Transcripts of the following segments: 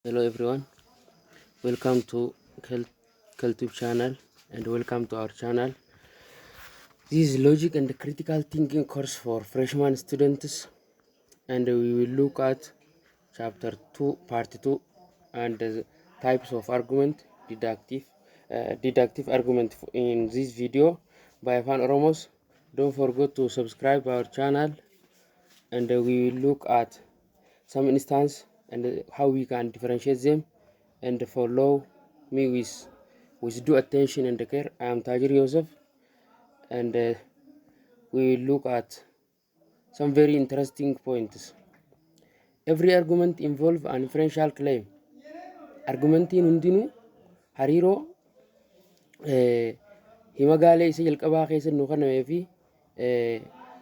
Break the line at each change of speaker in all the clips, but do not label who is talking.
Hello everyone, welcome to Keltube channel and welcome to our channel. This is logic and critical thinking course for freshman students, and we will look at chapter 2 part 2 and the types of argument, deductive argument in this video by Afan Oromos. Don't forget to subscribe our channel, and we will look at some instance and how we can differentiate them, and follow me with due attention and care. I am Tajir Yosef, and we will look at some very interesting points. Every argument involve an inferential claim. Argumentiin hundinuu hariiroo hima gaalee isa jalqabaa keessa nu kennamee fi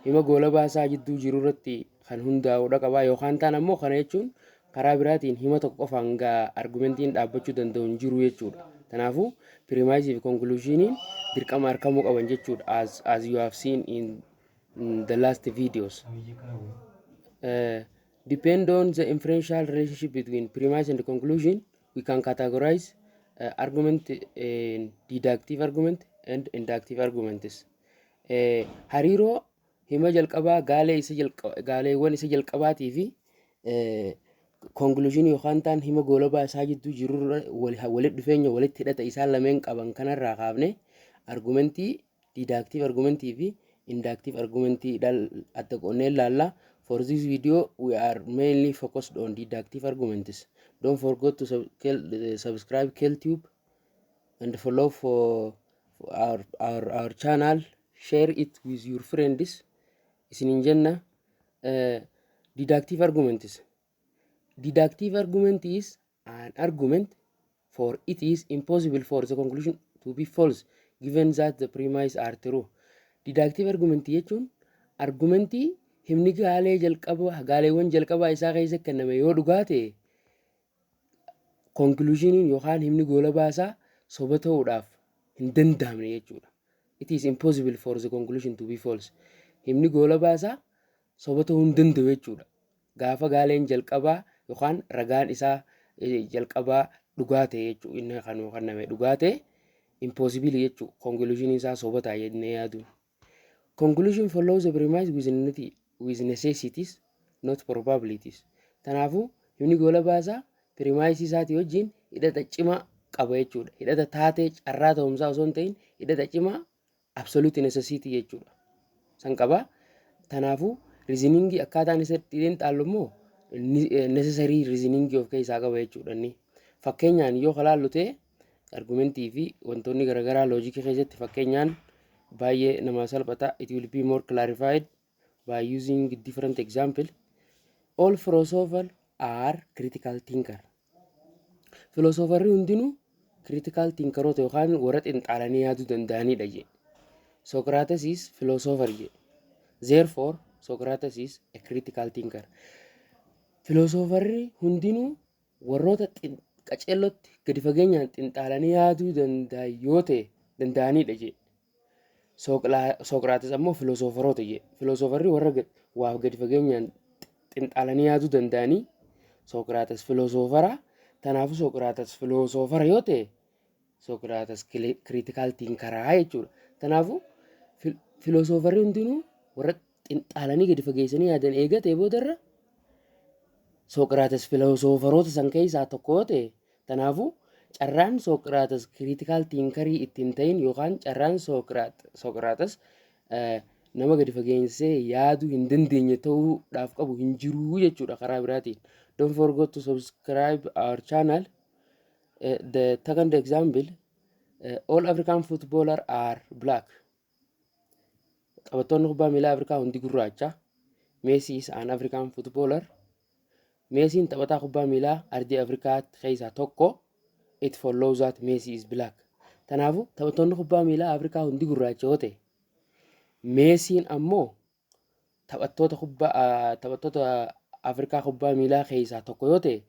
hima goolabaa isaa jidduu jiru irratti kan hundaa'uudha qabaa, yookaan ta'an ammoo kana jechuun karaa biraatiin hima tokko qofaan gaa argumentiin dhaabbachuu danda'u hin jiru jechuudha. Kanaafuu premisii fi conclusioniin dirqama argamuu qaban jechuudha, as you have seen in the last videos. Depend on the inferential relationship between premise and conclusion, we can categorize argument in deductive argument and inductive arguments. Hariiroo hima jalqabaa gaalee isa jalqaba, gaaleewwan isa jalqabaatii fi conclusion yookaan ta'an hima goolabaa isaa jidduu jiru walitti dhufeenya, walitti hidhata isaan lameen qaban kanarraa kaafne argumentii deductive argumentii fi inductive argumentii adda qoonnee ilaalla. For this video, we are mainly focused on deductive arguments. Don't forget to subscribe KelTube and follow for our channel. Share it with your friends. Isinin jenna. Deductive arguments. Deductive argument is an argument for it is impossible for the conclusion to be false given that the premise are true. Deductive argument jechuun argumentii himni gaalee jalqaba, gaaleewwan jalqabaa isaa keessa kenname yoo dhugaa ta'e, conclusioniin yookaan himni goolabaa isaa soba ta'uudhaaf hin danda'amne jechuudha. It is impossible for the conclusion to be false. Himni goolabaa isaa soba ta'uu hin danda'u jechuudha. Gaafa gaaleen jalqabaa yookaan ragaan isaa jalqabaa dhugaa ta'e jechuudha. Inni kan kenname dhugaa ta'e, impossible jechuudha. Conclusion isaa soba ta'a jennee yaadu. Conclusion follows the premise with necessities, not probabilities. Kanaafuu himni goolabaa isaa premise isaatii wajjin hidhata cimaa qaba jechuudha. Hidhata taatee carraa ta'umsaa osoo hin ta'in, hidhata cimaa absolute necessity jechuudha. San qaba. Kanaafuu reasoningii akkaataan isa ittiin xaallu immoo necessary reasoningii of keessaa qaba jechuudha inni. Fakkeenyaan yoo kalaallu ta'e, argumentii fi wantoonni garaagaraa logicii keessatti fakkeenyaan baay'ee nama salphata. It will be more clarified by using different example. All philosophers are critical thinker. Philosopherri hundinuu critical thinkeroota yookaan warra xinxaalanii yaaduu danda'anidha jedhe. Socrates is philosopher jedhe. Therefore, Socrates is a critical thinker. Philosopherri hundinuu warroota qaceellotti gadi fageenyaan xinxaalanii yaaduu danda'an yoo ta'e danda'anidha jedhe. Socrates ammoo philosopheroota jedhe. Philosopherri warra waaf gadi fageenyaan xinxaalanii yaaduu danda'anii, Socrates philosophera. Kanaafuu Socrates philosophera yoo ta'e, Socrates critical thinkeraa jechuudha. Kanaafuu philosopherri hundinuu warra xinxaalanii gadi fageessanii yaadan eegatee boodarra Socrates philosopheroota san keessaa tokko yoo ta'e, kanaafuu carraan Socrates critical thinkerii ittiin ta'in yookaan carraan Socrates nama gadi fageessee yaaduu hin dandeenye ta'uudhaaf qabu hin jiru jechuudha karaa biraatiin. Don't forget to subscribe our channel. The second example, all African footballer are black. Taphattoonni kubbaa miilaa Afrikaa hundi gurraacha. Messi is an African footballer. Messiin taphataa kubbaa miilaa ardii Afrikaa keessaa tokko. It follows that Messi is black. Kanaafuu taphattoonni kubbaa miilaa Afrikaa hundi gurraacha yoo ta'e, Messiin ammoo taphattoota Afrikaa kubbaa miilaa keessaa tokko yoo ta'e,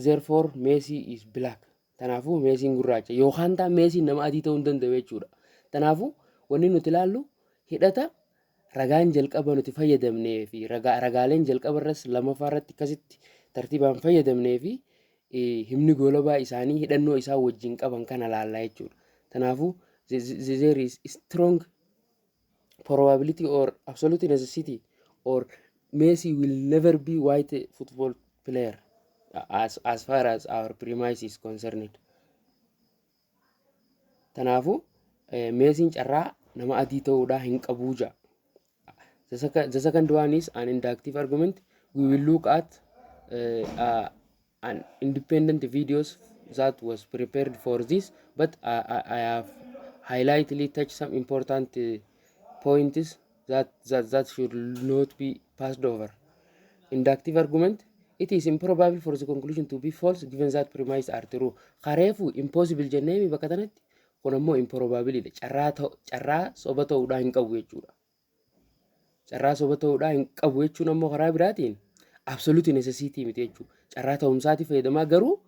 therefore Messi is black. Kanaafuu Messiin gurraacha yookaan ta'a Messiin nama adii ta'uu hin danda'u jechuudha. Kanaafuu wanni nuti ilaallu hidhata ragaan jalqaba nuti fayyadamnee fi ragaaleen jalqaba irras lammaffaa irratti akkasitti tartiibaan fayyadamnee fi himni goolabaa isaanii hidhannoo isaa wajjin qaban kana laallaa jechuudha. Kanaafuu, there is strong probability or absolute necessity or Messi will never be white football player as far as our premise is concerned. Kanaafuu, Messiin carraa nama adii ta'uudhaa hin qabuu ja'a. The second one is an inductive argument. We will look at an independent videos that was prepared for this, but I have highlightly touched some important points that should not be passed over. Inductive argument: it is improbable for the conclusion to be false given that premise are true. Kareefu impossible jenneemi bakka tanatti, kun ammoo improbable dha. Carraa soba ta'uudhaa hin qabu jechuudha. Carraa soba ta'uudhaa hin qabu jechuun ammoo karaa biraatiin absolute necessity miti jechuudha. Carraa ta'umsaati fayyadamaa, garuu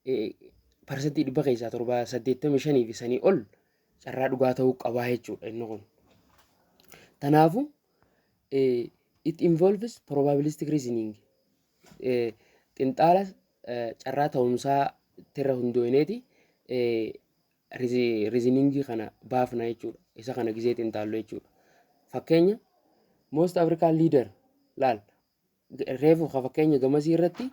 100% keessaa 85 fi sanii ol carraa dhugaa ta'uu qabaa jechuudha inni kun. Kanaafuu, it involves probabilistic reasoning. Xinxaala carraa ta'umsaa irra hundooneeti reasoningii kana baafna jechuudha. Isa kana gizee xinxaallu jechuudha. Fakkeenya, most African leader, laal, reefu ka fakkeenya gamasii irratti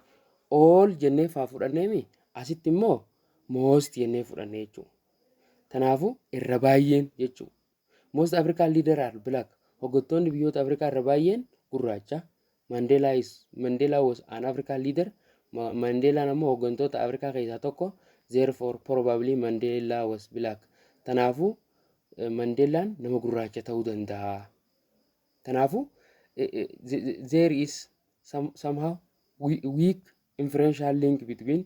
all jennee faa fudhanneemi, asitti immoo most jennee fudhanne jechuudha. Kanaafuu, irra baay'een jechuudha. Most African leader are black. Hoggantoonni biyyoota Afrikaa irra baay'een gurraacha. Mandela was an African leader. Mandeelaan ammoo hoggantoota Afrikaa keessaa tokko. Therefore, probably Mandela was black. Kanaafuu, Mandeelaan nama gurraacha ta'uu danda'a. Kanaafuu, there is somehow weak inferential link between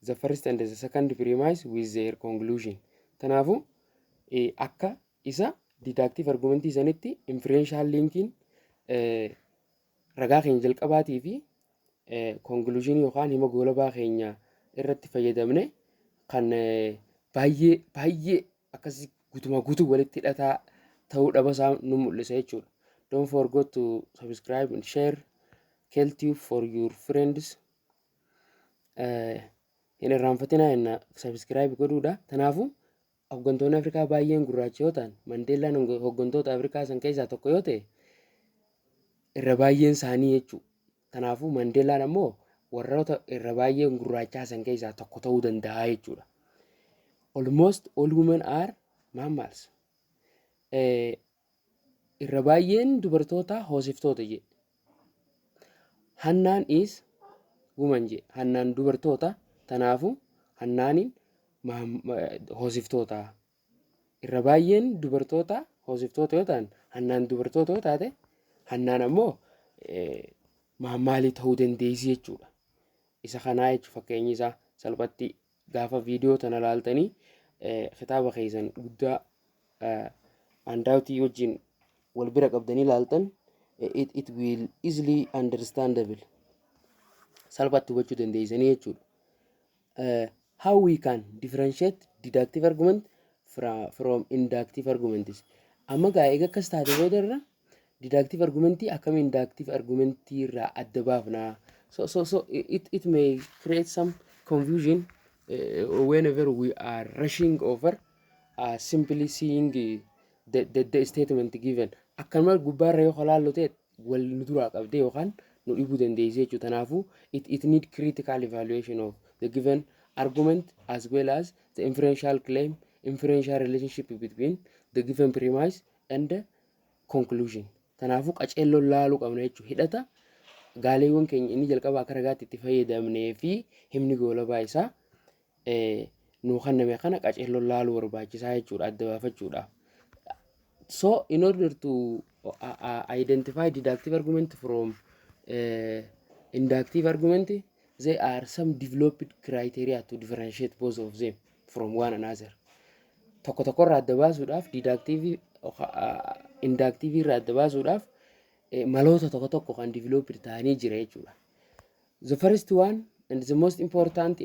the first and the second premise with their conclusion. Kanaafuu, akka isa deductive argumentii sanitti inferential linkiin ragaa keenya jalqabaatii fi conclusion yookaan hima goolabaa keenya irratti fayyadamne kan baay'ee baay'ee akkasii guutumaa guutuu walitti hidhataa ta'uu dhabasaa nu mul'isa jechuudha. Don't forget to subscribe and share KelTube for your friends. Hin irraanfatinaa jenna subscribe godhuudha. Kanaafuu, hooggantoonni Afrikaa baay'een gurraacha yoo ta'an, Mandeellaan hooggantoota Afrikaa san keessaa tokko yoo ta'e, irra baay'een isaanii jechuudha. Kanaafuu, Mandeellaan ammoo warroota irra baay'een gurraachaa san keessaa tokko ta'uu danda'a jechuudha. Almost all women are mammals. Irra baay'een dubartoota hoosiftoota jedhe. Hannaan is woman jedhe. Hannaan dubartoota, kanaafuu Hannaaniin hoosiftoota. Irra baay'een dubartoota hoosiftoota yoo ta'an, Hannaan dubartoota yoo taate, Hannaan ammoo mammalii ta'uu dandeessi jechuudha. Isa kanaa jechuun fakkeenyi isaa salphatti gaafa viidiyoo tana laaltanii kitaaba keessan guddaa handoutii wajjin wal bira qabdanii laaltan, it will easily understandable, salphatti hubachuu dandeessanii jechuudha. How we can differentiate deductive argument from inductive arguments. Amma gaa eega akkas taate booda irra deductive argumentii akkamiin inductive argumentii irraa adda baafnaa? So it may create some confusion whenever we are rushing over simply seeing the statement given. Akkanuma gubbaarra yoo laallu ta'e wal nu duraa qabdee yookaan nu dhibuu dandeessi jechuudha. Kanaafuu, it need critical evaluation of the given argument as well as the inferential claim, inferential relationship between the given premise and the conclusion. Kanaafuu, qaceelloon laaluu qabna jechuudha. Hidhata gaaleewwan keenya inni jalqaba akka ragaatti itti fayyadamnee fi himni goolabaa isaa nuu kenname kana qaceelloon laaluu barbaachisaa jechuudha adda baafachuudhaaf. So in order to identify deductive argument from inductive argument, there are some developed criteria to differentiate both of them from one another. Tokko tokkorraa adda baasuudhaaf, deductive inductive irraa adda baasuudhaaf maloota tokko tokko kan developed ta'anii jira jechuudha. The first one and the most important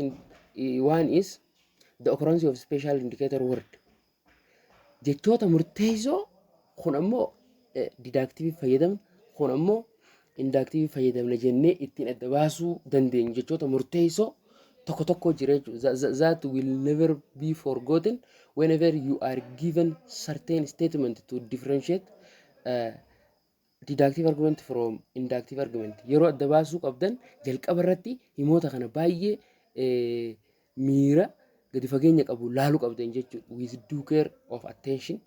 one is the occurrence of special indicator word. Jechoota murteessoo kun ammoo deductive fayyadamna, kun ammoo Inductive fayyadamna jennee ittiin adda baasuu dandeenyu jechoota murteessoo tokko tokko jira jechuudha. That will never be forgotten whenever you are given certain statement to differentiate deductive argument from inductive argument. Yeroo adda baasuu qabdan jalqaba irratti himoota kana baay'ee miira gadi fageenya qabu laaluu qabdan jechuudha. With due care of attention,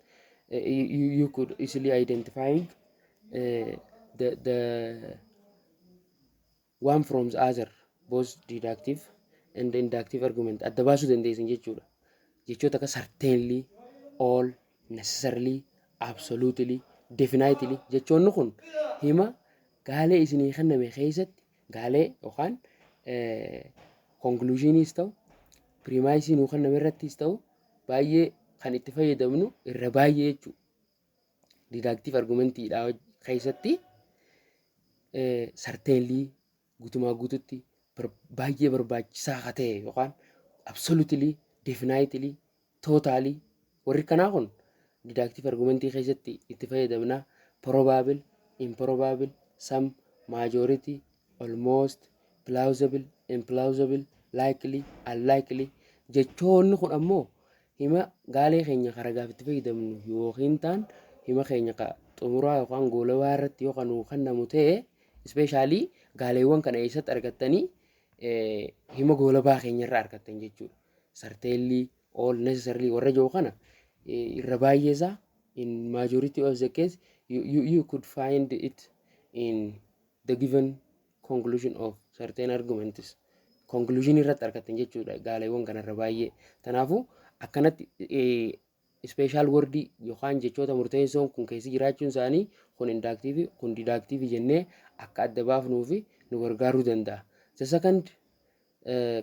you could easily identifying the one from the other, both deductive and inductive argument adda baasuu dandeessan jechuudha. Jechoota akka certainly, all, necessarily, absolutely, definitely, jechoonni kun hima gaalee isinii kenname keessatti gaalee yookaan conclusioniis ta'u, premisii nuu kenname irrattis ta'u, baay'ee kan itti fayyadamnu irra baay'ee jechuudha. Deductive argumentiidha keessatti certainly guutumaa guututti baay'ee barbaachisaa akka ta'e yookaan absolutely, definitely, totally, warri kanaa kun deductive argumentii keessatti itti fayyadamna. Probable, improbable, some, majority, almost, plausible, implausible, likely, unlikely, jechoonni kun ammoo hima gaalee keenya karagaaf itti fayyadamnu yookiin ta'an hima keenya ka xumuraa yookaan goolabaa irratti yoo kan nuu kennamu ta'e, especially gaaleewwan kana eessatti argattanii? Hima goolabaa keenya irraa argattan jechuudha. Certainly, all, necessarily warra jiru kana irra baay'ee isaa in majority of the case you could find it in the given conclusion of certain arguments. Conclusion irratti argattan jechuudha gaaleewwan kanarra baay'ee. Kanaafuu akkanatti special wordii yookaan jechoota murteessoon kun keessa jiraachuun isaanii kun inductive, kun deductive jennee akka adda baafnuu fi nu gargaaruu danda'a. The second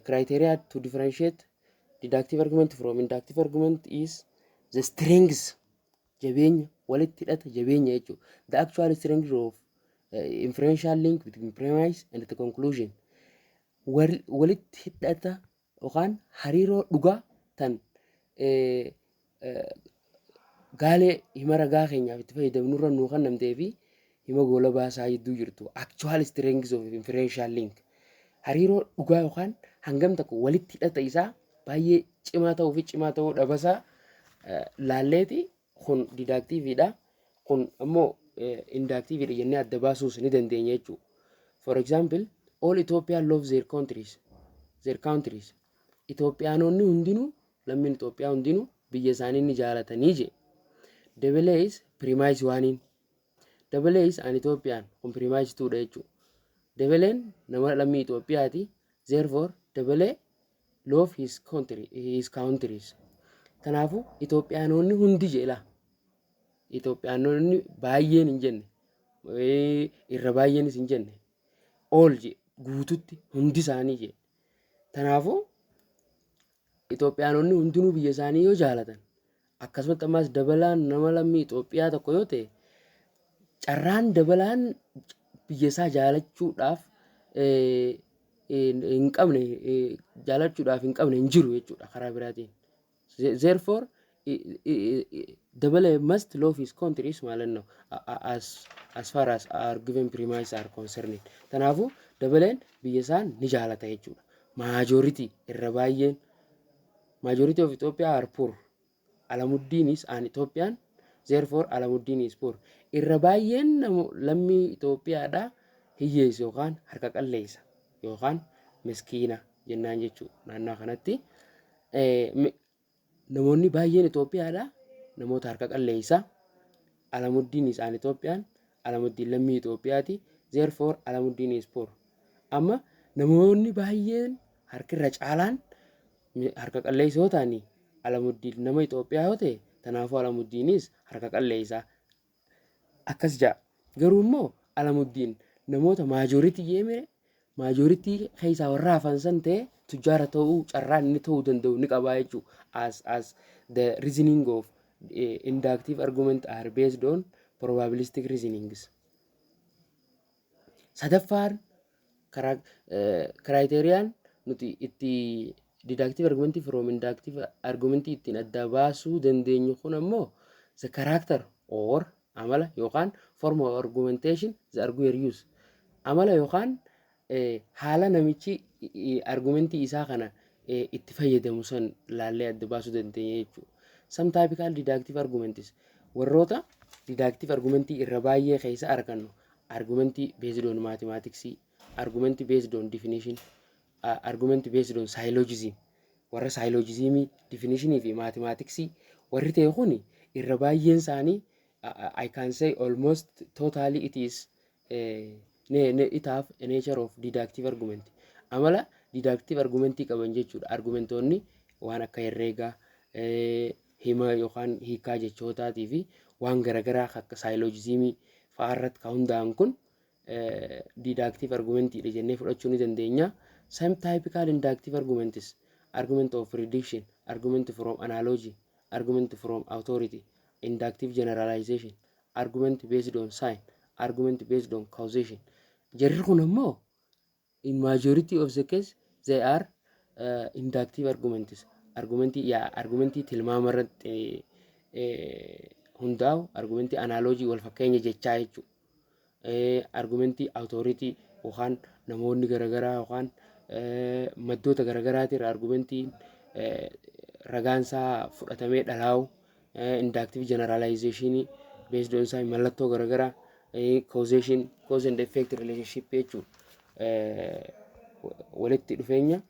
criteria to differentiate deductive argument from inductive argument is the strength, jabeenya walitti hidhata jabeenya jechuudha. The actual strength of inferential link between premise and the conclusion. Walitti hidhata yookaan hariiroo dhugaa tan gaalee hima ragaa keenyaaf itti fayyadamnurra nuu kennamtee fi hima goola baasaa jidduu jirtu, actual strength of inferential link, hariiroo dhugaa yookaan hangam tokko walitti hidhata isaa baay'ee cimaa ta'uu fi cimaa ta'uu dhabasaa laalleeti kun deductiveidha, kun ammoo inductiveidha jennee adda baasuus ni dandeenya jechuudha. For example, all Ethiopian love their countries. Their countries. Itoophiyaanonni hundinuu, lammiin Itoophiyaa hundinuu biyya isaanii ni jaalatanii je. Dabalee is premise oneiin. Dabalee is an Ethiopian, kun premise twodha jechuudha. Dabaleen nama lammii Itoophiyaati. Therefore, Dabalee love his country, his countries. Kanaafuu Itoophiyaanonni hundi jedha. Itoophiyaanonni baay'een hin jenne. Irra baay'eenis hin jenne. All je, guututti hundi isaanii je. Kanaafuu Itoophiyaanonni hundinuu biyya isaanii yoo jaalatan, akkasumatti ammas Dabalaan nama lammii Itoophiyaa tokko yoo ta'e, carraan Dabalaan biyya isaa jaalachuudhaaf hin qabne, jaalachuudhaaf hin qabne hin jiru jechuudha karaa biraatiin. Therefore, Dabalee must love his countries ማለት ነው as far as our given premise are concerned. Kanaafuu Dabaleen biyya isaa ni jaalata jechuudha. Majority, irra baay'een, majority of Ethiopia are poor. Alamuddin is an Ethiopian, therefore Alamuddin is poor. Irra baay'een lammii Itoophiyaadha hiyyeessa yookaan harka qalleessa yookaan miskiina jennaan jechuudha naannoo kanatti. Namoonni baay'een Itoophiyaadha namoota harka qalleessa. Alamuddin is an Ethiopian, Alamuddin lammii Itoophiyaati. Therefore Alamuddin is poor. Amma namoonni baay'een harki irra caalaan harka qalleessa yoo ta'ani, Alamuddin nama Itoophiyaa yoo ta'e, kanaafuu Alamuddiinis harka qalleessa. Akkas ja'a. Garuu immoo Alamuddiin namoota majority yeemire, majority keessaa warra hafan san ta'e tujjaara ta'uu carraan inni ta'uu danda'u ni qabaa jechuudha. As the reasoning of inductive argument are based on probabilistic reasonings. Sadaffaan criteriaan nuti itti deductive argumentii from inductive argumentii ittiin adda baasuu dandeenyu kun ammoo the character or amala yookaan form of argumentation the arguer use. Amala yookaan haala namichi argumentii isaa kana itti fayyadamu san laallee adda baasuu dandeenya jechuudha. Some typical deductive arguments, warroota deductive argumentii irra baay'ee keessa argannu, argumentii based on mathematics, argumentii based on definition, argumentii based on syllogism. Warra syllogismii, definitionii fi mathematicsii warri ta'e kun irra baay'een isaanii, I can say almost totally, it is it have a nature of deductive argument. Amala deductive argumentii qaban jechuudha. Argumentoonni waan akka herreegaa, hima yookaan hiikaa jechootaatii fi waan garaagaraa akka syllogismii fa'aa irratti kan hundaa'an kun deductive argumentiidha jennee fudhachuu ni dandeenya. Some typical inductive arguments: argument of prediction, argument from analogy, argument from authority, inductive generalization, argument based on sign, argument based on causation. Jarri kun ammoo in majority of the case they are inductive arguments. Argumentii yaa argumentii tilmaama irratti hundaa'u, argumentii analogy, wal fakkeenya jechaa jechuudha. Argumentii authority yookaan namoonni garaagaraa yookaan maddoota garaagaraatiin argumentiin ragaansaa fudhatamee dhalaa'u, inductive generalization based on sign, mallattoo garaagaraa, causation, cause and effect relationship jechuudha. Walitti dhufeenya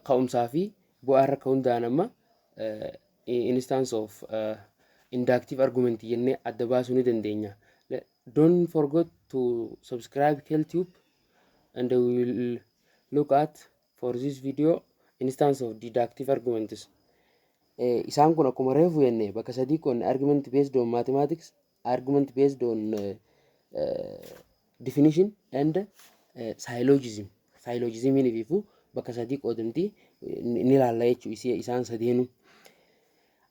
ka'umsaa fi bu'aa irra kan hundaa'an amma instance of inductive argument jennee adda baasuu ni dandeenya. Don't forget to subscribe KelTube, and we will look at for this video instance of deductive arguments. Isaan kun akkuma reefu jenne bakka sadii qoonne: argument based on mathematics, argument based on definition and syllogism. Syllogismiin ifiifuu bakka sadii qoodamti, ni ilaalla jechuu isaan sadeenu.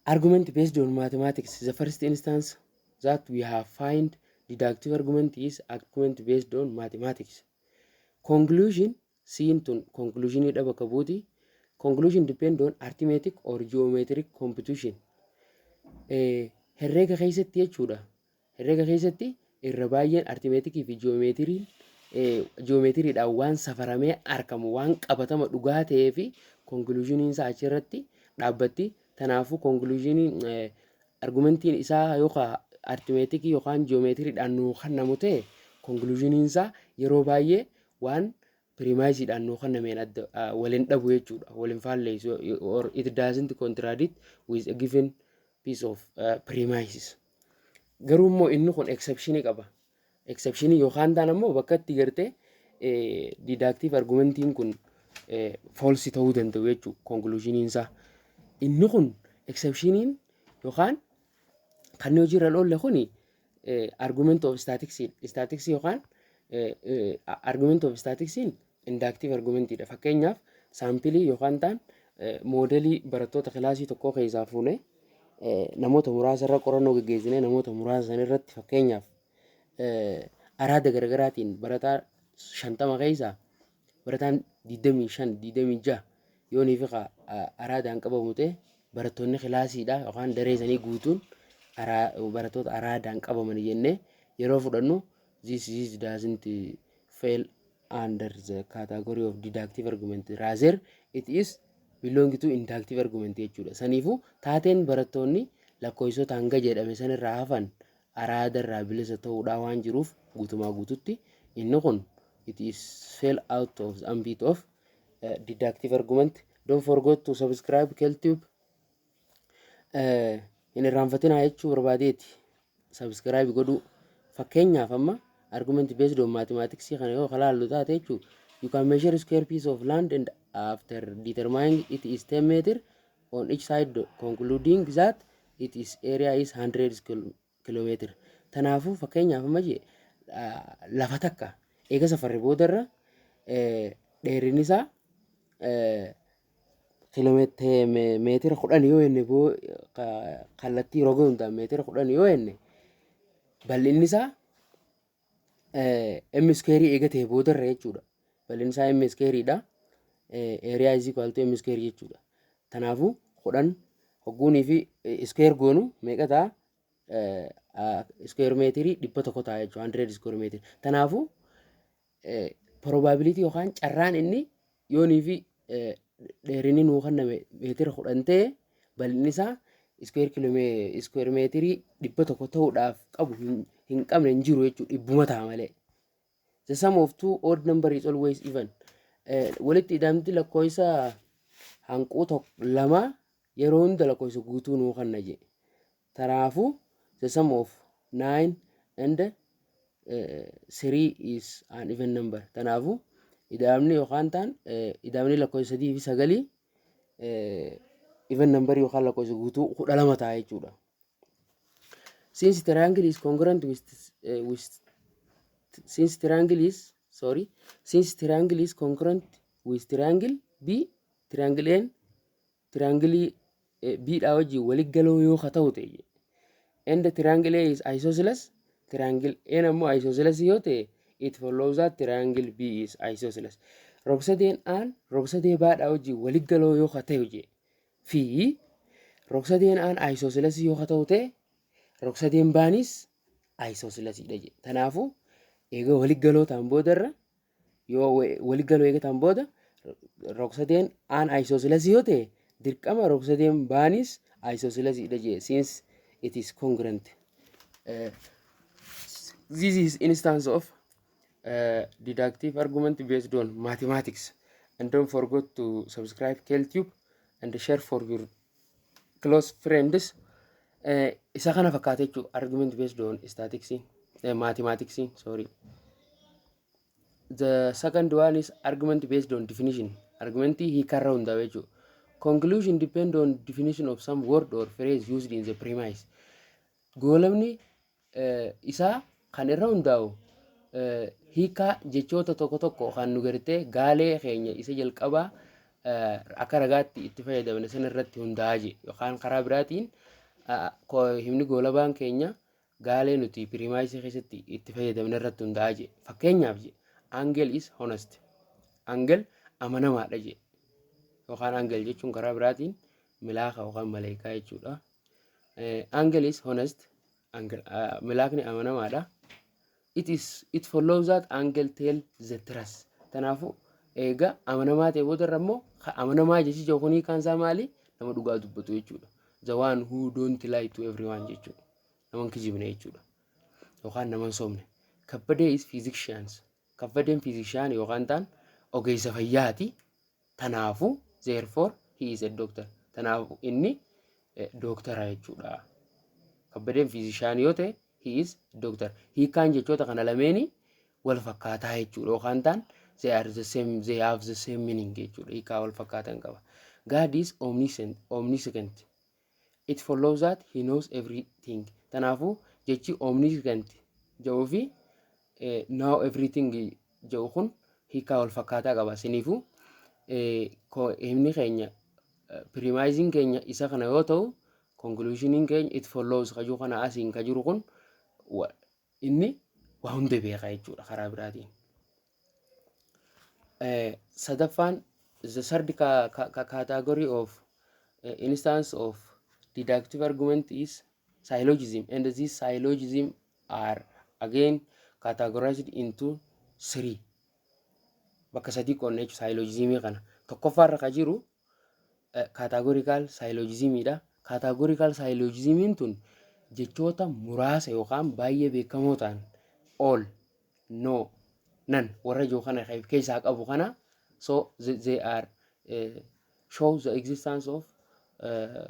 Argument based on mathematics: the first instance that we have find deductive argument is argument based on mathematics. Conclusion siin tun conclusionidha bakka buuti. Conclusion depend on arithmetic or geometric computation. Herreega keessatti jechuudha. Herreega keessatti irra baay'een arithmeticii fi geometriin geometriidhaan waan safaramee argamu, waan qabatama dhugaa ta'ee fi conclusioniin isaa achirratti dhaabbatti. Kanaafuu conclusioniin argumentiin isaa yookaan arithmeticii yookaan geometriidhaan nuu kennamu ta'e, conclusioniin isaa yeroo baay'ee waan premiseiidhaan nuu kennameen adda waliin dhabu jechuudha. Waliin faalleessu, or it doesn't contradict with a given piece of premises. Garuu immoo inni kun exceptionii qaba. Exceptionii yookaan ta'an ammoo bakka itti gartee deductive argumentiin kun false ta'uu danda'u jechuudha conclusioniin isaa. Inni kun exceptioniin yookaan kan inni hojiirra oolle kuni argument of statistics, statistics yookaan argument of statistics inductive argumentiidha. Fakkeenyaaf, sampleii yookaan ta'an modelii barattoota kilaasii tokkoo keessaa fuunee namoota muraasa irra qorannoo geggeessinee, namoota muraasa san irratti fakkeenyaaf araada garaagaraatiin barataa 50 keessaa barataan 25, 26 yoonii fi araadaan qabamu ta'e, barattoonni kilaasiidha yookaan daree sanii guutuun barattoota araadaan qabaman jennee yeroo fudhannu, this doesn't fall under the category of deductive argument, rather it is belong to inductive argument jechuudha. Saniifuu taateen barattoonni lakkoofsota hanga jedhame sanirraa hafan araada irraa bilisa ta'uudhaa waan jiruuf, guutumaa guututti inni kun it is fell out of the ambit of deductive argument. Don't forget to subscribe KelTube. Hin irraanfatinaa jechuu barbaadeeti subscribe godhuu. Fakkeenyaaf, amma argument based on mathematics kana yoo kalaallu taate jechuu, you can measure square piece of land and after determining it is 10 meter on each side, concluding that it is area is 100 kilometer. Tanaafuu fakkeenyaaf amma jee lafa takka eega safarri boodarra dheerinni isaa meetira 10 yoo jenne, kallattii roga hundaan meetira 10 yoo jenne, bal'inni isaa m square eega ta'e boodarra jechuudha. Bal'inni isaa m squareidha. Area is equal to m square jechuudha. Kanaafuu 10 hogguunii fi square goonu meeqa ta'a? square meetirii 100 ta'a jechuudha, 100 square meter. Kanaafuu probability yookaan carraan inni yoonii fi dheerinni nuu kenname meetira 10 ta'e, bal'inni isaa square meetirii 100 ta'uudhaaf qabu hin qabne hin jiru jechuudha, dhibbuma ta'a malee. The sum of two odd number is always even. Walitti ida'amti lakkoofsa hanquu tokko lama yeroo hunda lakkoofsa guutuu nuu kenna jedhe. Kanaafuu the sum of nine and three is an even number. Kanaafuu ida'amni yookaan ta'an ida'amni lakkoofsa sadii fi sagalii even number yookaan lakkoofsa guutuu 12 ta'a jechuudha. Since triangle is congruent with since triangle is sorry since triangle is congruent with triangle B, triangle N triangle B dha wajjin walitti galoo yoo ka ta'u ta'e, and the triangle A is isosceles, triangle A ammoo isosceles yoo ta'e, it follows that triangle B is isosceles. Rogsadeen Aan rogsadee Baadhaa wajjin walitti galoo yoo ka ta'e je fi rogsadeen Aan isosceles yoo ka ta'u ta'e, rogsadeen Baanis isosceles dha je. Kanaafuu eega walitti galoo ta'an boodarra, yoo walitti galoo eega ta'an booda, rogsadeen Aan isosceles yoo ta'e, dirqama rogsadeen Baanis isosceles dha je, since it is congruent. This is instance of deductive argument based on mathematics. And don't forget to subscribe KLTube and share for your close friends. Isa kana fakkaata jechuudha argument based on statistics, mathematics, sorry. The second one is argument based on definition. Argumentii hiikarra hundaa'u jechuudha. Conclusion depend on definition of some word or phrase used in the premise. Goolabni isaa kan irra hundaa'u hiikaa jechoota tokko tokko kan nu gartee gaalee keenya isa jalqabaa akka ragaatti itti fayyadamne sana irratti hundaa'aa je, yookaan karaa biraatiin himni goolabaan keenya gaalee nuti premise keessatti itti fayyadamne irratti hundaa'aa je. Fakkeenyaaf je, Angel is honest. Angel amanamaadha je. Yookaan angel jechuun karaa biraatiin milaaka yookaan maleekaa jechuudha. Angel is honest. Angel, milaakni amanamaadha. It follows that angel tell the truth. Kanaafuu egaa amanamaa ta'e boodarra immoo amanamaa jechi jiru kun hiikaan isaa maali? Nama dhugaa dubbatu jechuudha. The one who don't lie to everyone jechuudha. Nama hin kijibne jechuudha. Yookaan nama hin sobne. Kabbadee is physicians. Kabbadeen physician yookaan ta'an ogeessa fayyaati. Kanaafuu therefore he is a doctor. Kanaafuu inni dooktara jechuudha. Kabbadeen physician yoo ta'e, he is doctor. Hiikaan jechoota kana lameeni wal fakkaataa jechuudha. Yookaan ta'an they are the same, they have the same meaning jechuudha. Hiikaa wal fakkaatan qaba. God is omniscient, omniscient. It follows that he knows everything. Kanaafuu jechi omniscient jedhuu fi know everything jedhu kun hiikaa wal fakkaataa qaba. Siniifuu himni keenya, premiseiin keenya isa kana yoo ta'u, conclusioniin keenya it follows kajuu kana asiin ka jiru kun inni waa hunda beeka jechuudha karaa biraatiin. Sadaffaan, the third category of instance of deductive argument is syllogism, and these syllogism are again categorized into three. Bakka sadii qoodna jechuudha syllogismii kana. Tokkoffaarra ka jiru categorical syllogismiidha. Categorical syllogismiin tun jechoota muraasa yookaan baay'ee beekamoo ta'an, all, no, none warra jiru kana keessaa qabu kana. So they are show the existence of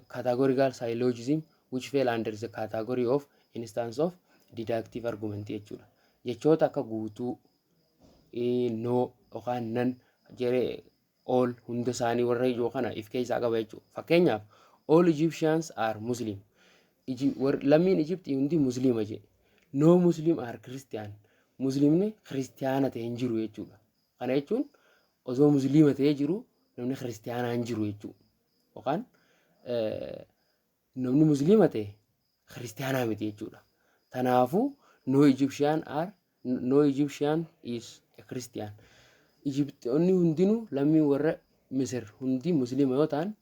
categorical syllogism, which fell under the category of instance of deductive argument jechuudha. Jechoota akka guutuu, no yookaan none jedhee, all, hunda isaanii warra ijoo kana if keessaa qaba jechuudha. Fakkeenyaaf, all Egyptians are Muslim. Lammiin Egyptii hundi Musliima jedhe. No Muslim are Christian. Muslimni Kiristiyaana ta'e hin jiru jechuudha. Kana jechuun osoo Musliima ta'ee jiru namni Kiristiyaanaa hin jiru jechuudha. Yookaan namni Musliima ta'e Kiristiyaanaa miti jechuudha. Kanaafuu no Egyptian is a Christian. Egyptoonni hundinuu, lammii warra Misir hundi Musliima yoo ta'an,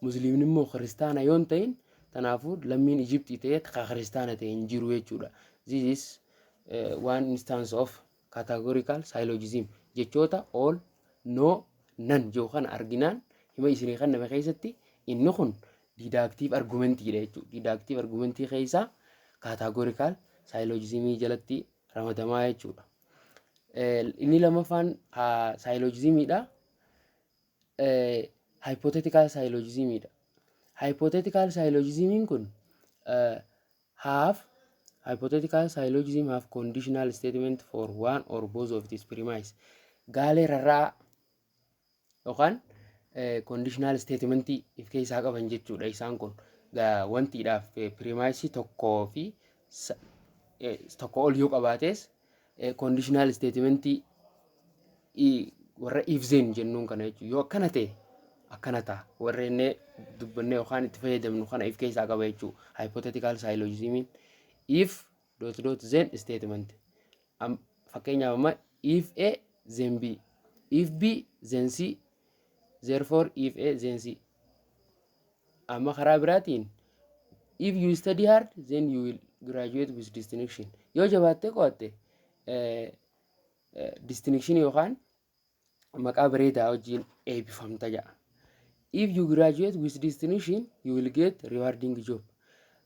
Musliimni immoo Kiristaana yoo hin ta'in, kanaafuu Kanaafuu lammiin Ijiptii ta'ee ka kiristaana ta'e hin jiru jechuudha. This is one instance of categorical syllogism. Jechoota all, no, none jiru kana arginaan hima isinii kenname keessatti inni kun deductive argumentiidha jechuudha. Deductive argumentii keessaa categorical syllogismii jalatti ramadamaa jechuudha. Inni lammaffaan syllogismiidha. Hypothetical syllogismiidha. Hypothetical syllogismiin kun have hypothetical syllogism have conditional statement for one or both of these premise. Gaalee rarraa yookaan conditional statementii if keessaa qaban jechuudha isaan kun. Wantiidhaaf premise tokkoo fi tokko ol yoo qabaates conditional statementii warra if then jennuun kana jechuudha. Yoo akkana ta'e akkana ta'a. Warra inni dubbannee yookaan itti fayyadamnu kana if keessaa qaba jechuudha. Hypothetical syllogismiin if dot dot then statement. Fakkeenyaaf amma if A then B, if B then C, therefore if A then C. Amma karaa biraatiin if you study hard, then you will graduate with distinction. Yoo jabaattee qo'atte distinction yookaan maqaa bareedaa wajjin eebbifamta jedha. If you graduate with distinction, you will get rewarding job.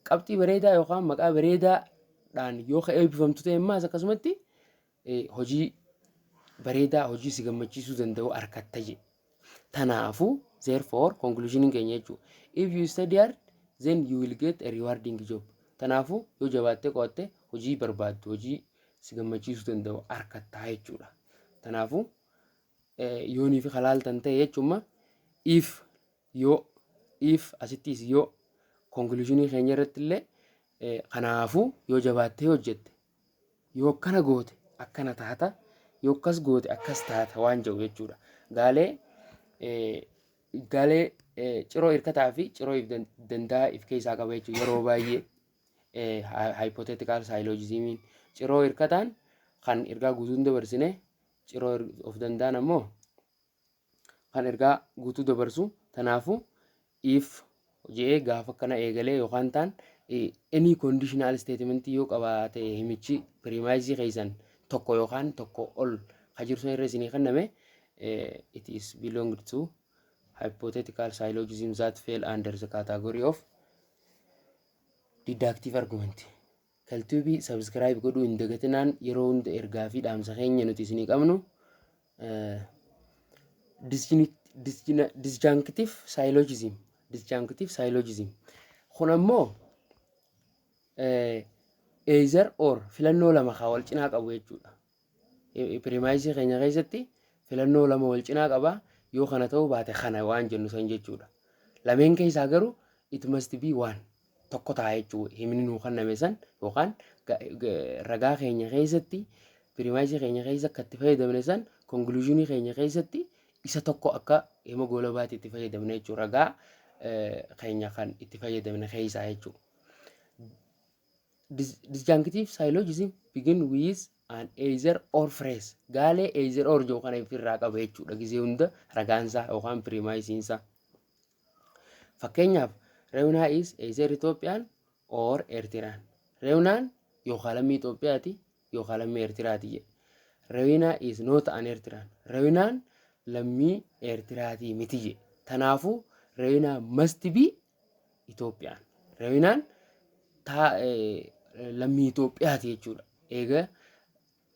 Qabxii bareedaa yookaan maqaa bareedaadhaan yoo ka eebbifamtu ta'e ammaas akkasumatti hojii bareedaa, hojii si gammachiisuu danda'u argatta jedhe. Tanaafuu, therefore, conclusion keenya jechuudha. If you study hard, then you will get a rewarding job. Tanaafuu yoo jabaattee qo'atte hojii barbaaddu, hojii si gammachiisuu danda'u argattaa jechuudha. Tanaafuu yoonii fi halaaltan ta'e jechuudha, if yoo if asittis yoo conclusionii keenya irratti illee kanaafuu yoo jabaattee hojjette, yoo akkana goote akkana taata, yoo akkas goote akkas taata waan jedhu jechuudha. Gaalee ciroo hirkataa fi ciroo if danda'a if keessaa qaba jechuudha. Yeroo baay'ee hypothetical syllogismiin ciroo hirkataan kan ergaa guutuu hin dabarsine, ciroo of danda'an ammoo kan ergaa guutuu dabarsu. Kanaafuu if jedhee gaafa akkana eegalee yookaan taan any conditional statement yoo qabaate, himichi premisii keessan tokko yookaan tokko ol ka jiru sun irra isinii kenname, it is belong to hypothetical syllogism that fell under the category of deductive argument. Kaltuubii subscribe godhuu hin dagatinaan. Yeroo hunda ergaa fi dhaamsa keenya nuti isinii qabnu disjunctive syllogism. Disjunctive syllogism kun ammoo either or, filannoo lama kaa wal cinaa qabu jechuudha. Premisii keenya keessatti filannoo lama wal cinaa qaba, yoo kana ta'uu baate kana waan jennu san jechuudha. Lameen keessaa garuu it must be one, tokko ta'a jechuudha. Himni nuu kenname san yookaan ragaa keenya keessatti, premisii keenya keessa akka itti fayyadamne san, conclusionii keenya keessatti isa tokko akka hima goolabaatti itti fayyadamne jechuudha. Ragaa keenya kan itti fayyadamne keessaa jechuudha. Disjunctive syllogism begin with an either or phrase. Gaalee either or jedhu kana ofirraa qaba jechuudha. Gizee hunda ragaansaa yookaan premisiinsaa. Fakkeenyaaf, Rewnaa is either Ethiopian or Eritrean. Rewnaan yookaan lammii Itoophiyaati yookaan lammii Eertiraati jedhe. Rewinaa is not an Eritrean. Rewinaan lammii Eertiraatii miti jedhe. Kanaafuu Rewinaa must be Ethiopian. Rewinaan lammii Itoophiyaati jechuudha. Egaa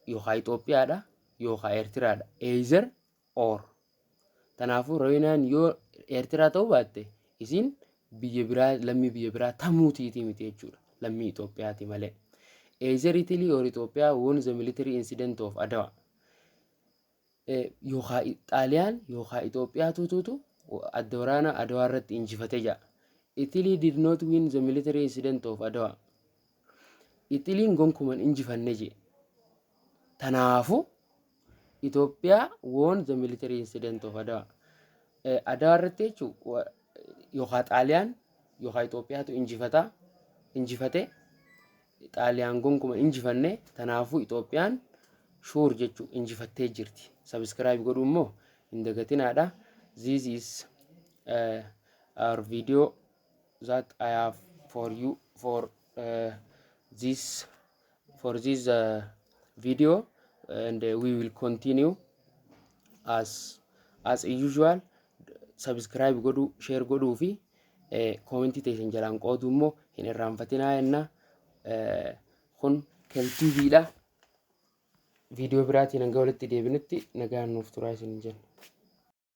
yookaan Itoophiyaadha yookaan Eertiraadha. Either or. Kanaafuu Rewinaan yoo Eertiraa ta'uu baatte isiin biyya biraa, lammii biyya biraa tamuutiitii miti jechuudha. Lammii Itoophiyaati malee. Either Italy or Ethiopia won the military incident of Adwa. Yookaan Xaaliyaan yookaan Itoophiyaatu adda waraana Adawaa irratti injifate jedha. Italy did not win the military incident of Adwa. Italiin gonkuman injifanne jedhe. Tanaafu Itoophiyaa won the military incident of Adwa. Adawaa irratti jechuun yookaan Xaaliyaan yookaan Itoophiyaatu injifate. Xaaliyaan gonkuma injifanne, tanaafuu Itoophiyaan sure jechuun injifattee jirti. Subscribe godhuu immoo hin dagatinaadha. This is our video that I have put. for you for this video, and we will continue as usual. Subscribe godhuu, share godhuu fi commentii teessan jalaan qooduu immoo hin irraanfatinaa jenna. Kun keltuubiidha. Viidiyoo biraatiin hanga walitti deebinutti nagaan nuuf turaa isin jenna.